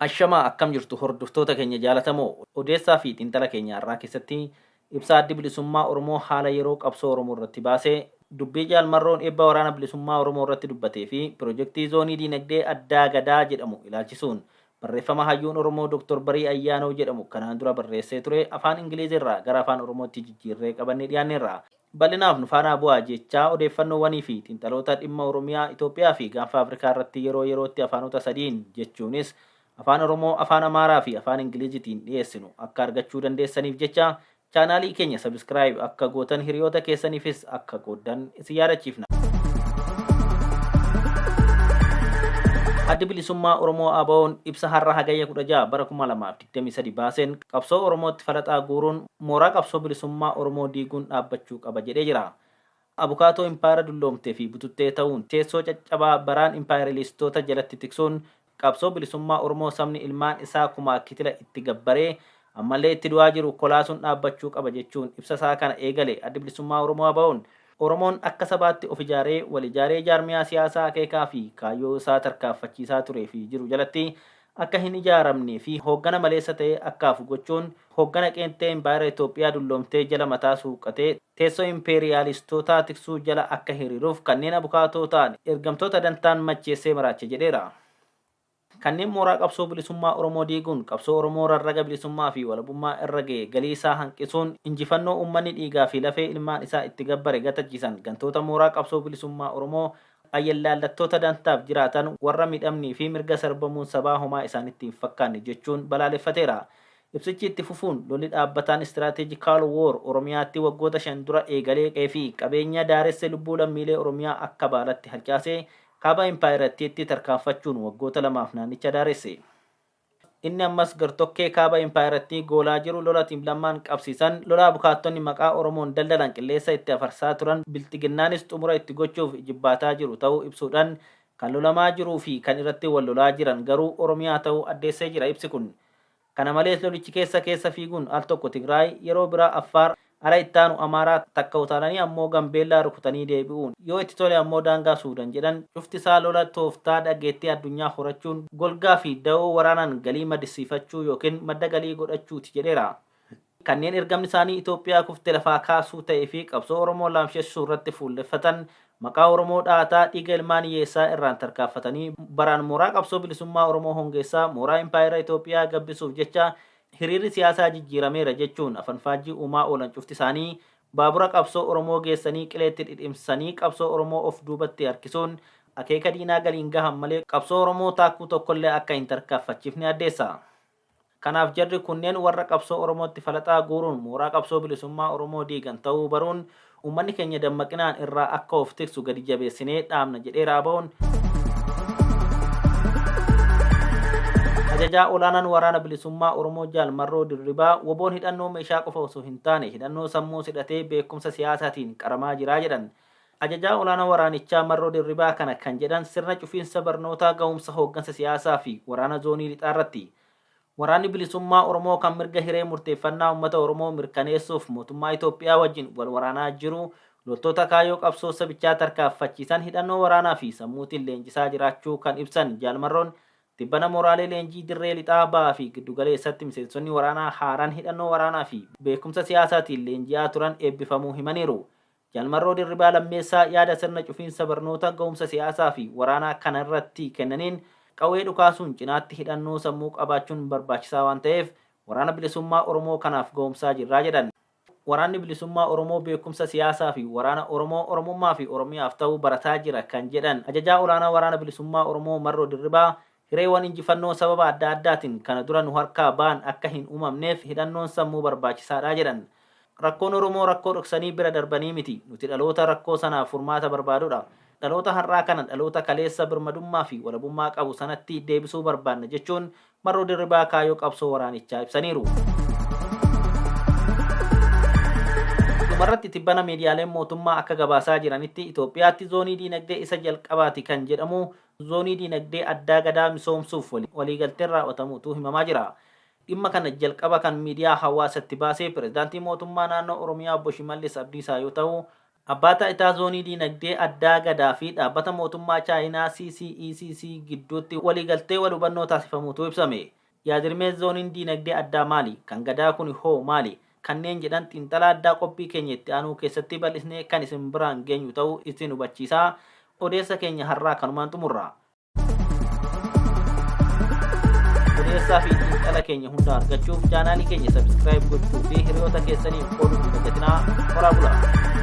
Ashamaa akkam jirtu hordoftoota keenya jaalatamoo odeessaa fi xiinxala keenya har'aa keessatti ibsa Addi Bilisummaa Oromoo haala yeroo qabsoo Oromoo irratti baase, dubbii Jaal Marroon eebba Waraana Bilisummaa Oromoo irratti dubbatee fi pirojektii Zoonii Diinagdee Addaa Gadaa jedhamu ilaalchisuun barreeffama hayyuun Oromoo Dr. Barii Ayyaanoo jedhamu kanaan dura barreessee ture afaan Ingiliizii irraa gara afaan Oromootti jijjiirree qabannee dhiyaanneerra. Bal'inaaf nu faanaa bu'aa jechaa odeeffannoowwanii fi xiinxaloota dhimma Oromiyaa, Itoophiyaa fi Gaanfa Afrikaa irratti yeroo yerootti afaanota sadiin jechuunis Afaan Oromoo, Afaan Amaaraa fi Afaan Ingiliizitiin dhiyeessinu akka argachuu dandeessaniif jecha chaanaalii keenya subscribe akka gootan hiriyoota keessaniifis akka qooddan isin yaadachiifna. Addi Bilisummaa Oromoo ABOn ibsa har'a Hagayya 16 bara 2023 baaseen qabsoo Oromootti falaxaa guuruun mooraa qabsoo bilisummaa Oromoo diiguun dhaabbachuu qaba jedhee jira. Abukaatoo impaayera dulloomtee fi bututtee ta'uun teessoo caccabaa baraan impaayeralistoota jalatti tiksuun qabsoo bilisummaa Oromoo sabni ilmaan isaa kumaa kitila itti gabbaree ammallee itti du'aa jiru kolaasuun dhaabbachuu qaba jechuun ibsa isaa kana eegale Addi Bilisummaa Oromoo ABOn. Oromoon akka sabaatti of ijaaree, wal ijaaree jaarmiyaa siyaasaa akeekaa fi kaayyoo isaa tarkaanfachiisaa turee fi jiru jalatti akka hin ijaaramnee fi hooggana maleessa ta'ee akka hafu gochuun hooggana qeenxee impaayera Itoophiyaa dulloomtee jala mataa suuqqatee teessoo impeeriyaalistootaa tiksuu jala akka hiriiruuf kanneen abukaatoo ta'an ergamtoota dantaan macheessee maraache jedheera. Kanneen mooraa qabsoo bilisummaa Oromoo diiguun qabsoo Oromoo rarraga bilisummaa fi walabummaa irra ga'e galii isaa hanqisuun injifannoo uummanni dhiigaa fi lafee ilmaan isaa itti gabbare gatachiisan gantoota mooraa qabsoo bilisummaa Oromoo ayyallaallattoota dantaaf jiraatan warra midhamnii fi mirga sarbamuun sabaa homaa isaanitti hin fakkaanne jechuun balaaleffateera. Ibsichi itti fufuun lolli dhaabbataan Strategical War Oromiyaatti waggoota 5 dura eegalee qe'ee fi qabeenya daaresse lubbuu lammiilee Oromiyaa akka baalatti harcaase Kaaba impaayerattiitti tarkaanfachuun waggoota lamaaf naannicha daaresse. Inni ammas gartokkee kaaba impaayerattii goolaa jiru lola Team Lammaan qabsiisan, lola abukaattonni maqaa Oromoon daldalan qilleessa itti afarsaa turan Bilxiginnaanis xumura itti gochuuf ijibbaataa jiru ta'uu ibsuudhaan kan lolamaa jiruu fi kan irratti wal lolaa jiran garuu Oromiyaa ta'uu addeessee jira ibsi kun. Kana malees lolichi keessa keessa fiiguun al tokko Tigraay, yeroo biraa Affaar, ala ittaanu Amaaraa, takka utaalanii ammoo Gambeellaa rukutanii deebi'uun, yoo itti tole ammoo daangaa Suudan jedhan cufti isaa lola tooftaa dhageettii addunyaa horachuun golgaa fi dawoo waraanaan galii maddisiifachuu ykn madda galii godhachuuti jedheera. Kanneen ergamni isaanii Itoophiyaa kufte lafaa kaasuu ta'ee fi qabsoo Oromoo laamshessuu irratti fuulleffatan maqaa Oromoo dha'ataa dhiiga ilmaan hiyyeessaa irraan tarkaanfatanii baraan mooraa qabsoo bilisummaa Oromoo hongeessaa mooraa impaayera Itoophiyaa gabbisuuf jecha hiriirri siyaasaa jijjiirameera jechuun afanfaajjii uumaa oolan cufti isaanii baabura qabsoo Oromoo geessanii qileetti dhidhimsanii qabsoo Oromoo of duubatti harkisuun akeeka diinaa galiin gahan malee qabsoo Oromoo taakkuu tokkollee akka hin tarkaanfachiifne addeessa. Kanaaf jarri kunneen warra qabsoo Oromootti falaxaa guuruun mooraa qabsoo bilisummaa Oromoo diigan ta'uu baruun uummanni keenya dammaqinaan irraa akka of tiksu gadi jabeessinee dhaamna jedheera ABOn. Ajajaa Olaanaan Waraana Bilisummaa Oromoo Jaal Marroo Dirribaa WBOn hidhannoo meeshaa qofa osoo hin taane hidhannoo sammuus hidhatee beekumsa siyaasaatiin qaramaa jira jedhan. Ajajaa Olaanaa Waraanichaa Marroo Dirribaa kana kan jedhan sirna cufiinsa barnootaa gahumsa hooggansa siyaasaa fi waraana zoonii lixaarratti. Waraanni Bilisummaa Oromoo kan mirga hiree murteeffannaa uummata Oromoo mirkaneessuuf mootummaa Itoophiyaa wajjin wal waraanaa jiru loltoota kaayyoo qabsoo sabichaa tarkaanfachiisan hidhannoo waraanaa fi sammuutiin leenjisaa jiraachuu kan ibsan Jaal Marroon tibbana mooraalee leenjii dirree lixaa, bahaa fi giddugaleessatti miseensonni waraanaa haaraan hidhannoo waraanaa fi beekumsa siyaasaatiin leenji'aa turan eebbifamuu himaniiru. Jaal Marroo Dirribaa Lammeessaa yaada sirna cufiinsa barnoota gahumsa siyaasaa fi waraanaa kanarratti kennaniin qawwee dhukaasuun cinaatti hidhannoo sammuu qabaachuun barbaachisaa waan ta'eef Waraana Bilisummaa Oromoo kanaaf gahumsaa jirraa jedhan. Waraanni Bilisummaa Oromoo beekumsa siyaasaa fi waraana Oromoo, Oromummaa fi Oromiyaaf ta'u barataa jira kan jedhan Ajajaa Olaanaa Waraana Bilisummaa Oromoo Marroo Dirribaa, hireewwan injifannoo sababa adda addaatiin kana dura nu harkaa ba'an akka hin uumamneef hidhannoon sammuu barbaachisaadha jedhan. Rakkoon Oromoo rakkoo dhoksanii bira darbanii miti. Nuti dhaloota rakkoo sanaaf furmaata barbaadudha. Dhaloota har'aa kana dhaloota kaleessa birmadummaa fi walabummaa qabu sanatti deebisuu barbaanna jechuun Marroo Dirribaa kaayyoo qabsoo waraanichaa ibsaniiru. Dhumarratti tibbana miidiyaaleen mootummaa akka gabaasaa jiranitti Itoophiyaatti zoonii diinagdee isa jalqabaati kan jedhamu zoonii diinagdee addaa Gadaa misoomsuuf waliigalteen raawwatamuutu himamaa jira. Dhimma kana jalqaba kan miidiyaa hawaasatti baase Pirezidaantii Mootummaa Naannoo Oromiyaa Obbo Shimallis Abdiisaa yoo ta'u, Abbaa Taayitaa Zoonii Diinagdee Addaa Gadaa fi Dhaabbata Mootummaa Chaayinaa CCECC gidduutti waliigaltee wal hubannoo taasifamuutu ibsame. Yaadrimee Zooniin Diinagdee Addaa maali? Kan Gadaa kuni hoo maali? Kanneen jedhan xiinxala addaa qophii keenya itti aanuu keessatti bal'isnee kan isin biraan geenyu ta'uu isin hubachiisaa odeessa keenya har'aa kanumaan xumurra. Odeessaa fi xiinxala keenya hunda argachuuf chaanaalii keenya sabiskiraayib gochuu fi hiriyoota keessaniif qooduu hin dagatinaa. Horaa bulaa!